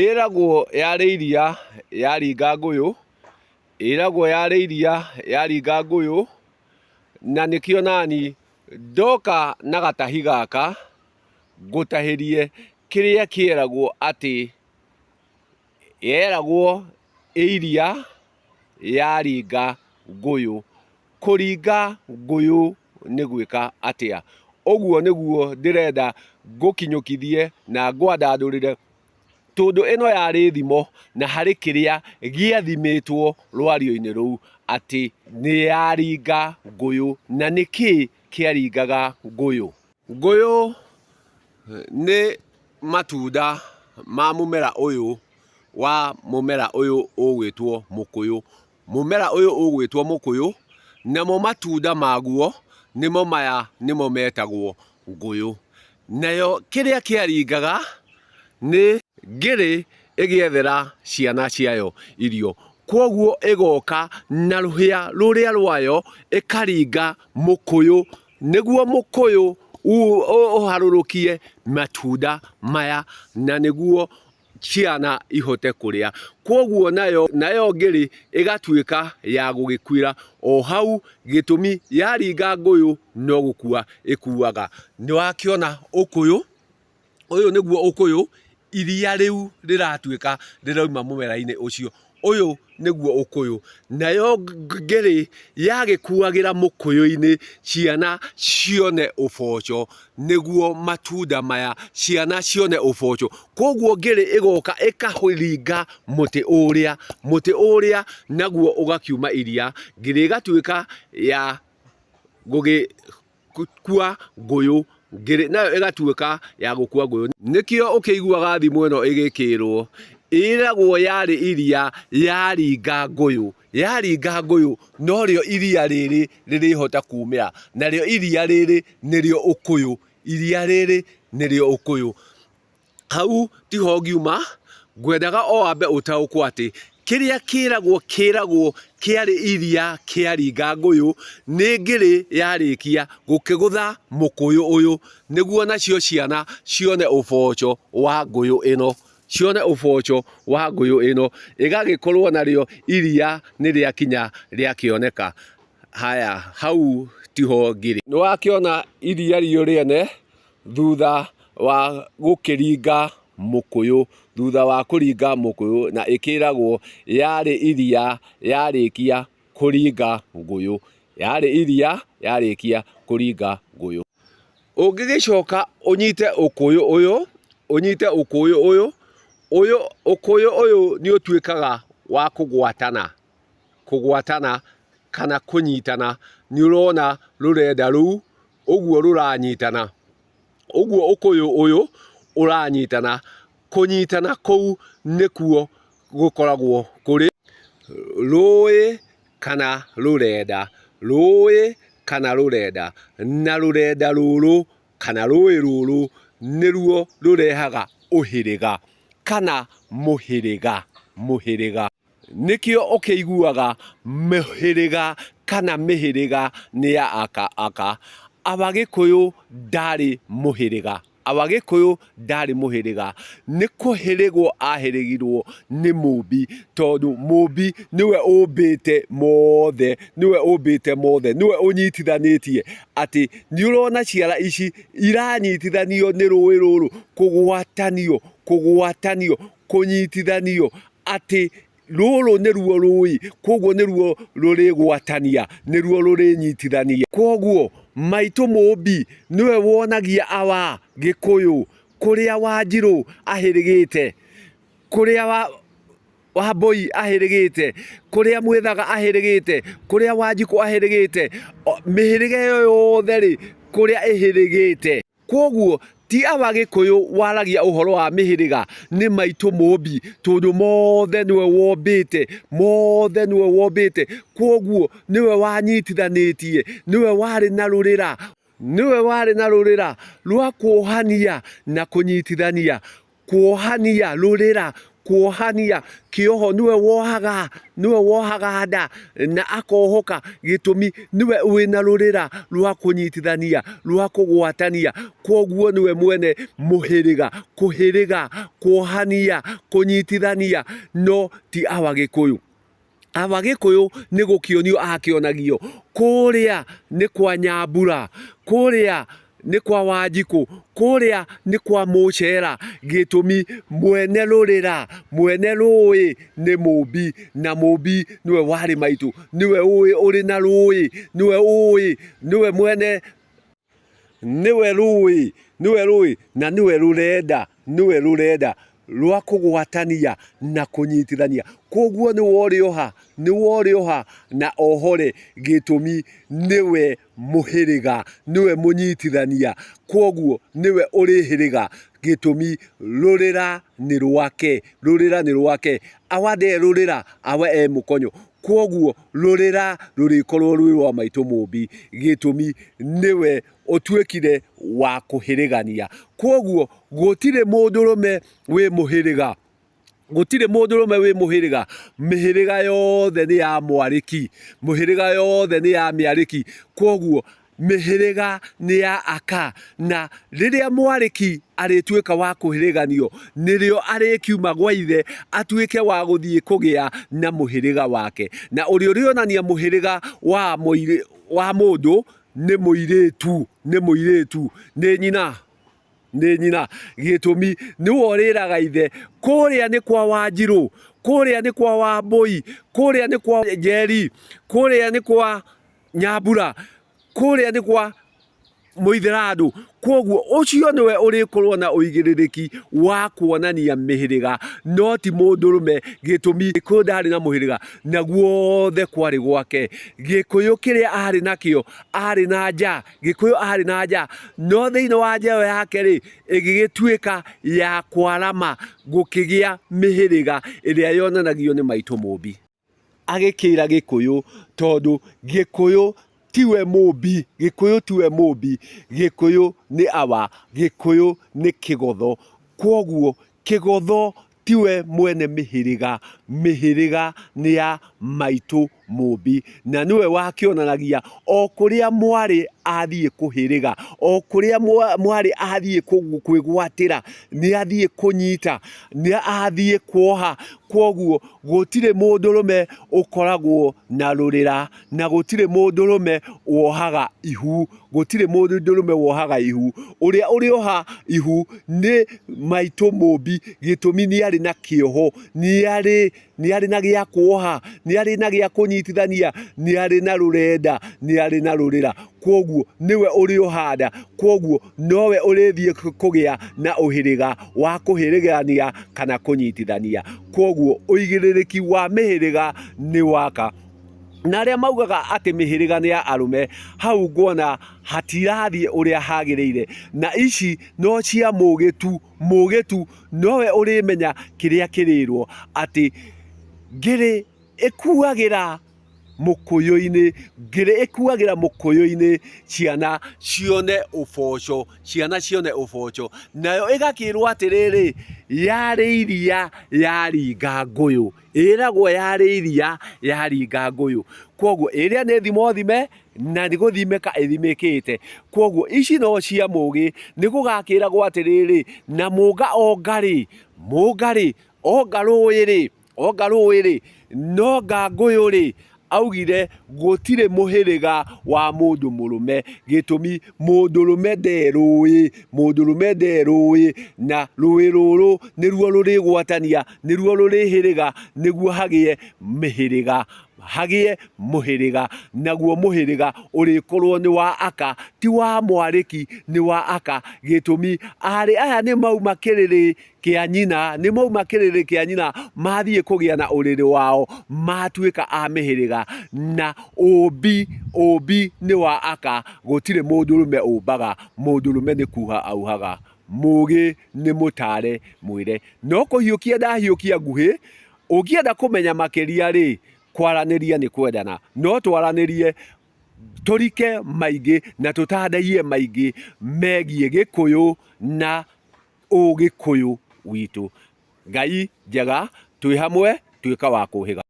Ĩragwo yarĩ iria yaringa ngũyũ, ĩragwo yarĩ iria yaringa ngũyũ, na nĩkĩo nani ndoka na gatahi gaka ngũtahĩrie kĩrĩa kĩeragwo atĩ yeragwo ĩ iria yaringa ngũyũ. Kũringa ngũyũ nĩ gwĩka atĩa? Ũguo nĩguo ndĩrenda ngũkinyũkithie na ngwandandũrĩre, tondũ ĩno yarĩ thimo na harĩ kĩrĩa gĩathimĩtwo rwario-inĩ rũu atĩ nĩ yaringa ngũyũ. Na nĩkĩ kĩaringaga ngũyũ? Ngũyũ nĩ matunda ma mũmera ũyũ wa mũmera ũyũ ũgwĩtwo mũkũyũ. Mũmera ũyũ ũgwĩtwo mũkũyũ, namo matunda maguo nĩmo maya nĩmo metagwo ngũyũ. Nayo kĩrĩa kĩaringaga nĩ ngĩrĩ ĩgĩethera ciana ciayo irio. Kwoguo ĩgoka na rũhĩa rũrĩa rwayo ĩkaringa mũkũyũ, nĩguo mũkũyũ ũharũrũkie matunda maya na nĩguo ciana ihote kũrĩa. Kwoguo nayo, nayo ngĩrĩ ĩgatuĩka ya gũgĩkuĩra o hau, gĩtũmi yaringa ngũyũ no gũkua ĩkuaga. Nĩwakĩona ũkũyũ, ũyũ nĩguo ũkũyũ, iria rĩu rĩratuĩka rĩrauma mũmera-inĩ ũcio. Ũyũ nĩguo ũkũyũ. Nayo ngĩrĩ yagĩkuagĩra mũkũyũ-inĩ ciana cione ũboco, nĩguo matunda maya ciana cione ũboco. Koguo ngĩrĩ ĩgoka ĩkaringa mũtĩ ũrĩa, mũtĩ ũrĩa naguo ũgakiuma iria, ngĩrĩ ĩgatuĩka ya gũgĩ gũkua ngũyũ, ngĩrĩ nayo ĩgatuĩka ya gũkua ngũyũ. Nĩkĩo ũkĩiguaga thimũ ĩno ĩgĩkĩrwo, ĩragwo yarĩ iria yaringa ngũyũ, yaringa ngũyũ norĩo iria rĩrĩ rĩrĩhota kumĩra, narĩo iria rĩrĩ nĩrĩo ũkũyũ, iria rĩrĩ nĩrĩo ũkũyũ. Hau tiho ngiuma, ngwendaga o wambe ũtaũkwo atĩ kĩrĩa kĩragwo kĩragwo kĩarĩ iria kĩaringa ngũyũ, nĩ ngĩrĩ yarĩkia gũkĩgũtha mũkũyũ ũyũ, nĩguo nacio ciana cione ũboco wa ngũyũ ĩno, cione ũboco wa ngũyũ ĩno, ĩgagĩkorwo narĩo iria nĩ rĩakinya rĩakĩoneka. Haya, hau tiho ngĩrĩ. Nĩwakĩona iria rĩũ rĩene thutha wa gũkĩringa mũkũyũ, thutha wa kũringa mũkũyũ, na ĩkĩragwo yarĩ iria yarĩkia kũringa ngũyũ, yarĩ iria yarĩkia kũringa ngũyũ. Ũngĩgĩcoka ũnyite ũkũyũ ũyũ, ũnyite ũkũyũ ũyũ, ũyũ ũkũyũ ũyũ nĩ ũtuĩkaga wa kũgwatana, kũgwatana kana kũnyitana, nĩ ũrona rũrenda rũu ũguo rũranyitana, ũguo ũkũyũ ũyũ ũranyitana, kũnyitana kũu nĩkuo gũkoragwo kũrĩ rũĩ kana rũrenda, rũĩ kana rũrenda, na rũrenda rũrũ kana rũĩ rũrũ nĩruo rũrehaga ũhĩrĩga kana mũhĩrĩga, mũhĩrĩga. Nĩkĩo ũkĩiguaga mĩhĩrĩga kana mĩhĩrĩga nĩ ya aka aka. Awa Gĩkũyũ ndarĩ mũhĩrĩga. Awa Gĩkũyũ ndarĩ mũhĩrĩga. Nĩ kũhĩrĩgwo ahĩrĩgirwo nĩ Mũmbi, tondũ Mũmbi nĩwe ũmbĩte mothe, nĩwe ũmbĩte mothe, nĩwe ũnyitithanĩtie atĩ nĩ ũrona ciara ici iranyitithanio nĩ rũĩ rũrũ, kũgwatanio, kũgwatanio, kũnyitithanio atĩ rũrũ nĩruo rũĩ, koguo nĩruo rũrĩgwatania, nĩruo rũrĩnyitithania. Koguo maitũ Mũmbi nĩwe wonagia awa Gĩkũyũ kũrĩa Wanjirũ ahĩrĩgĩte, kũrĩa Wambũi ahĩrĩgĩte, kũrĩa Mwĩthaga ahĩrĩgĩte, kũrĩa Wanjikũ ahĩrĩgĩte, mĩhĩrĩga ĩyo yothe rĩ, kũrĩa ĩhĩrĩgĩte. Kwoguo ti awa Gĩkũyũ waragia ũhoro wa mĩhĩrĩga, nĩ maitũ Mũmbi, tondũ mothe nĩwe wombĩte, mothe nĩwe wombĩte, kwoguo nĩwe wanyitithanĩtie, nĩwe warĩ na rũrĩra, nĩwe warĩ na rũrĩra rwa kuohania na kũnyitithania, kuohania rũrĩra. Kuohania, kĩoho nĩwe wohaga, nĩwe wohaga nda na akohoka, gĩtũmi nĩwe wĩna rũrĩra rwa kũnyitithania, rwa kũgwatania, kwoguo nĩwe mwene mũhĩrĩga, kũhĩrĩga, kuohania, kũnyitithania, no ti awa Gĩkũyũ. Awa Gĩkũyũ nĩ gũkĩonio akĩonagio, kũrĩa nĩ kwa Nyambura, kũrĩa nĩ kwa Wanjikũ, kũrĩa nĩ kwa Mũcera, gĩtũmi mwene rũrĩra, mwene rũĩ nĩ Mũmbi, na Mũmbi nĩwe warĩ maitũ, nĩwe ũĩ ũrĩ na rũĩ, nĩwe ũĩ, nĩwe mwene Nĩwe rũĩ, nĩwe rũĩ, na nĩwe rũrenda, nĩwe rũrenda rwa kũgwatania na kũnyitithania. Kwoguo nĩwe ũrĩoha, nĩwe ũrĩoha na ohore gĩtũmi nĩwe mũhĩrĩga, nĩwe mũnyitithania. Kwoguo nĩwe ũrĩhĩrĩga gĩtũmi rũrĩra nĩ rwake, rũrĩra nĩ rwake. Awa nde rũrĩra, awa e mũkonyo. Kwoguo rũrĩra rũrĩkorwo rwĩ rwa maitũ Mũmbi, gĩtũmi nĩwe ũtuĩkire wa kũhĩrĩgania. Kwoguo gũtirĩ mũndũrũme wĩ mũhĩrĩga, gũtirĩ mũndũrũme wĩ mũhĩrĩga, mĩhĩrĩga yothe nĩ ya mwarĩki, mĩhĩrĩga yothe nĩ ya mĩarĩki. Kwoguo Mĩhĩrĩga nĩ ya aka, na rĩrĩa mwarĩki arĩtuĩka wa kũhĩrĩganio, nĩrĩo arĩkiuma gwa ithe atuĩke wa gũthiĩ kũgĩa na mũhĩrĩga wake. Na ũrĩa ũrĩonania mũhĩrĩga wa wa mũndũ nĩ mũirĩtu, nĩ mũirĩtu, nĩ nyina, nĩ nyina. Gĩtũmi nĩwe ũrĩraga ithe, kũrĩa nĩ kwa Wanjirũ, kũrĩa nĩ kwa Wambũi, kũrĩa nĩ kwa Njeri, kũrĩa nĩ kwa Nyambura, kũrĩa nĩ kwa Mũithĩrandũ. Kwoguo ũcio nĩwe ũrĩkorwo na ũigĩrĩrĩki wa kuonania mĩhĩrĩga, no ti mũndũrũme. Gĩtũmi, Gĩkũyũ ndarĩ na mũhĩrĩga na guothe kwarĩ gwake. Gĩkũyũ kĩrĩa arĩ nakĩo, arĩ na nja, Gĩkũyũ arĩ na nja, no thĩinĩ wa nja ĩyo yake-rĩ, ĩgĩgĩtuĩka ya kwarama, gũkĩgĩa mĩhĩrĩga ĩrĩa yonanagio nĩ maitũ Mũmbi. Agĩkĩra Gĩkũyũ tondũ Gĩkũyũ tiwe mũmbi, Gĩkũyũ tiwe mũmbi, Gĩkũyũ nĩ awa, Gĩkũyũ nĩ kĩgotho. Kwoguo kĩgotho tiwe mwene mĩhĩrĩga, mĩhĩrĩga nĩ ya maitũ mũmbi, na nĩwe wakĩonanagia o kũrĩa mwarĩ athiĩ kũhĩrĩga, o kũrĩa mwarĩ athiĩ kwĩgwatĩra, nĩ athiĩ kũnyita, nĩ athiĩ kuoha. Kwoguo Gũtirĩ mũndũrũme ũkoragwo na rũrĩra, na gũtirĩ mũndũrũme wohaga ihu, gũtirĩ mũndũrũme wohaga ihu. Ũrĩa ũrĩoha ihu nĩ maitũ mũmbi, gĩtũmi nĩ arĩ na kĩoho, nĩ arĩ nĩ arĩ na gĩa kuoha, nĩ arĩ na gĩa kũnyitithania, nĩ arĩ na rũrenda, nĩ arĩ na rũrĩra. Kwoguo nĩwe ũrĩoha nda, kwoguo nowe ũrĩthiĩ kũgĩa na ũhĩrĩga wa kũhĩrĩgania kana kũnyitithania. Kwoguo ũigĩrĩrĩki wa mĩhĩrĩga nĩ waka. Na arĩa maugaga atĩ mĩhĩrĩga nĩ ya arũme, hau nguona hatirathiĩ ũrĩa hagĩrĩire. Na ici no cia mũgĩ tu, mũgĩ tu nowe ũrĩmenya kĩrĩa kĩrĩrwo atĩ ngĩrĩ ĩkuagĩra mũkũyũ-inĩ, ngĩrĩ ĩkuagĩra mũkũyũ-inĩ ciana cione ũboco, ciana cione ũboco. Nayo ĩgakĩrwo atĩrĩrĩ, yarĩ iria yaringa ngũyũ, ĩragwo yarĩ iria yaringa ngũyũ. Kwoguo ĩrĩa nĩ thimo thime na nĩ gũthimĩka ĩthimĩkĩte. Kwoguo ici no cia mũgĩ, nĩ gũgakĩragwo atĩrĩrĩ, na mũnga onga rĩ, mũnga rĩ, onga rũĩ rĩ, Onga rũĩ-rĩ, nonga ngũyũ-rĩ, augire gũtirĩ mũhĩrĩga wa mũndũ mũrũme, gĩtũmi mũndũrũme nde rũĩ, mũndũrũme nde rũĩ, na rũĩ rũrũ nĩruo rũrĩgwatania, nĩruo rũrĩhĩrĩga nĩguo hagĩe mĩhĩrĩga, hagĩe mũhĩrĩga, naguo mũhĩrĩga ũrĩkorwo nĩ wa aka, ti wa mwarĩki, nĩ wa aka, gĩtũmi arĩ aya nĩ mauma kĩrĩrĩ kĩa nyina, nĩ mauma kĩrĩrĩ kĩa nyina mathiĩ kũgĩa na ũrĩrĩ wao, matuĩka a mĩhĩrĩga, na ũmbi, ũmbi nĩ wa aka, gũtirĩ mũndũrũme ũmbaga, mũndũrũme nĩ kuha auhaga, mũgĩ nĩ mũtare mwĩre. No kũhiũkia ndahiũkia nguhĩ, ũngĩenda kũmenya makĩria rĩ, kwaranĩria nĩ kwendana, no twaranĩrie tũrike maingĩ na tũtandaiye maingĩ megiĩ Gĩkũyũ na Ũgĩkũyũ witũ. Ngai njega, twĩ hamwe, tuĩka wa kũhĩga.